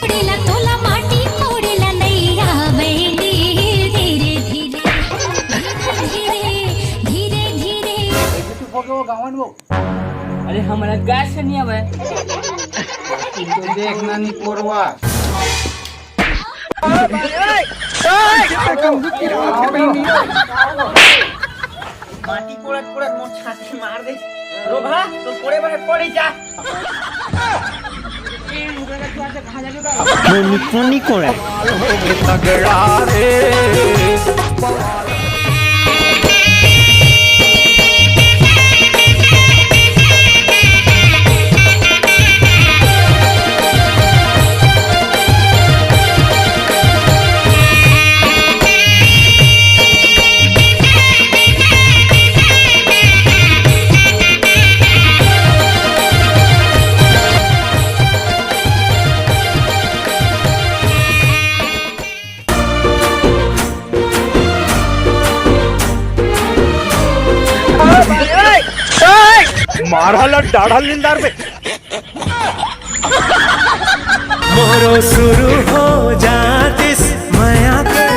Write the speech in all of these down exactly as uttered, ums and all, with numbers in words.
तेला तोला माटी कोड़े ला नइ आवय नील। धीरे धीरे, धीरे धीरे, धीरे धीरे। कैसे चुप हो गए वो गाँवन वो? अरे, हमरा गाय से नहीं आवे। तू तो देखना नहीं कोरवा। माटी कोड़त कोड़त मोर छाती मार दे। रोगहा, तो कोड़े बने पड़ी जा। वो निपुण नहीं कोड़े। तगड़ा रे। मारा ला डाढ़ा निंदार में। मोरो शुरू हो जातिस मया के।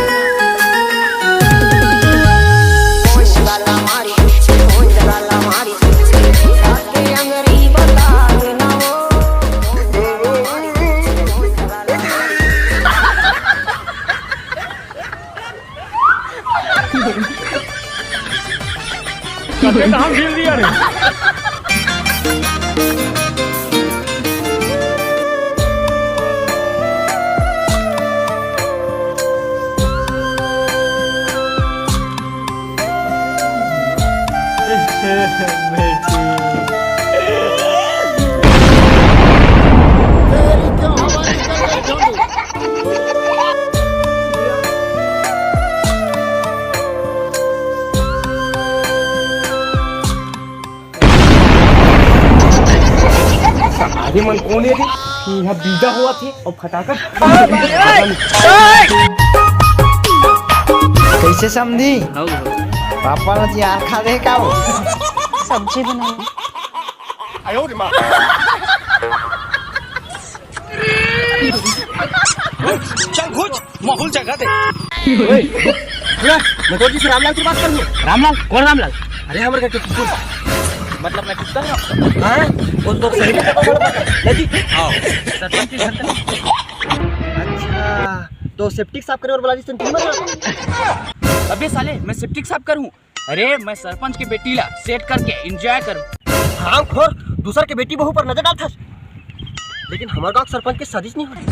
कहाँ ढील दिया रे? अरे मन कोन हे रे? इहाँ बीजा होवत हे अउ फटाका। कैसे समधी? पापा ला जी आर खा दे का वो? सब्जी बनाना। चल घुस, माहौल जगा दे। ओए, सुना, मैं तो जी से रामलाल की बात कर रही हूँ। रामलाल? कौन रामलाल? अरे, हमारे घर के कुकुर। मतलब, मैं कुत्ता हूँ? हाँ? वो तो सही में कुत्ता हूँ। नहीं जी। आओ। सरपंच के घर तक। अच्छा, तो सेप्टिक साफ करे बर बुला रही थी, तुम मत आओ। अबे साले, मैं सेप्टिक साफ करूँ? अरे, मैं सरपंच के बेटी ला सेट करके एंजॉय करूँ। हरामखोर, दूसर के बेटी बहू पर नजर डालथस। लेकिन हमर गाँव के सरपंच के शादी नहीं हो रही।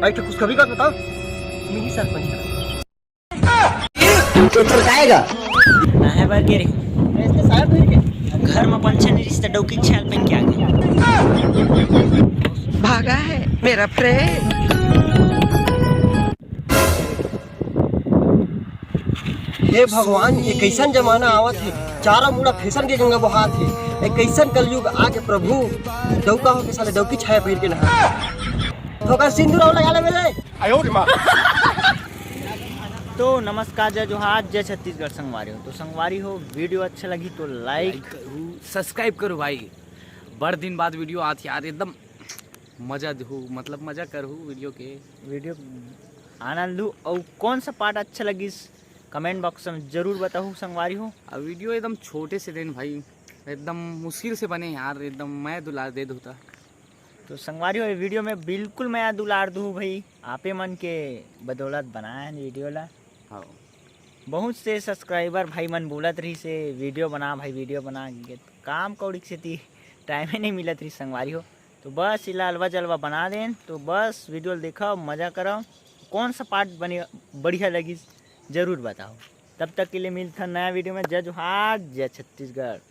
आई तो खुशखबरी का बताओ, तुम ही सरपंच का। तो चल काएगा? ना है बर के रे। इसके साहब नहीं के? घर में पंछी नहीं रिश्ते डौकी ख्याल पहन के आ गए। भागा है मेरा प्रेम। हे भगवान, ये कैसन जमाना आवत हे? चारों मुड़ा फैशन के गंगा बहात हे। ये कैसन कलयुग आके प्रभु, डौका होके साले डौकी छाया पहिर के नहा। थोका सिंदूर और लगा ले मेरे। तो नमस्कार, जय जोहार, जय छत्तीसगढ़ संगवारी हो। तो संगवारी हो, वीडियो अच्छा लगी तो लाइक करू, सब्सक्राइब करू भाई। बड़ दिन बाद वीडियो आत यार, एकदम मजा दहू, मतलब मजा करहू वीडियो के। वीडियो आनंद लू। और कौन सा पार्ट अच्छा लगिस, कमेंट बॉक्स में जरूर बताहू संगवारी हो। अब वीडियो एकदम छोटे से देन भाई, एकदम मुश्किल से बने यार, एकदम मया दुलार दे दूता। तो संगवारी हो, ये वीडियो में बिल्कुल मया दुलार दू भाई, आपे मन के बदौलत बनाए हैं वीडियो ला। हाँ। बहुत से सब्सक्राइबर भाई मन बोलत रही से, "वीडियो बना भाई, वीडियो बना।" काम कौड़ी के सेती टाइम ही नहीं मिलत रही संगवारी हो। तो बस इला अलवा जलवा बना देन। तो बस वीडियो ल देखव, मजा करव। कौन सा पार्ट बने बढ़िया लगिस, जरूर बताओ। तब तक के लिए मिलथन नया वीडियो में। जय जोहार, जय छत्तीसगढ़।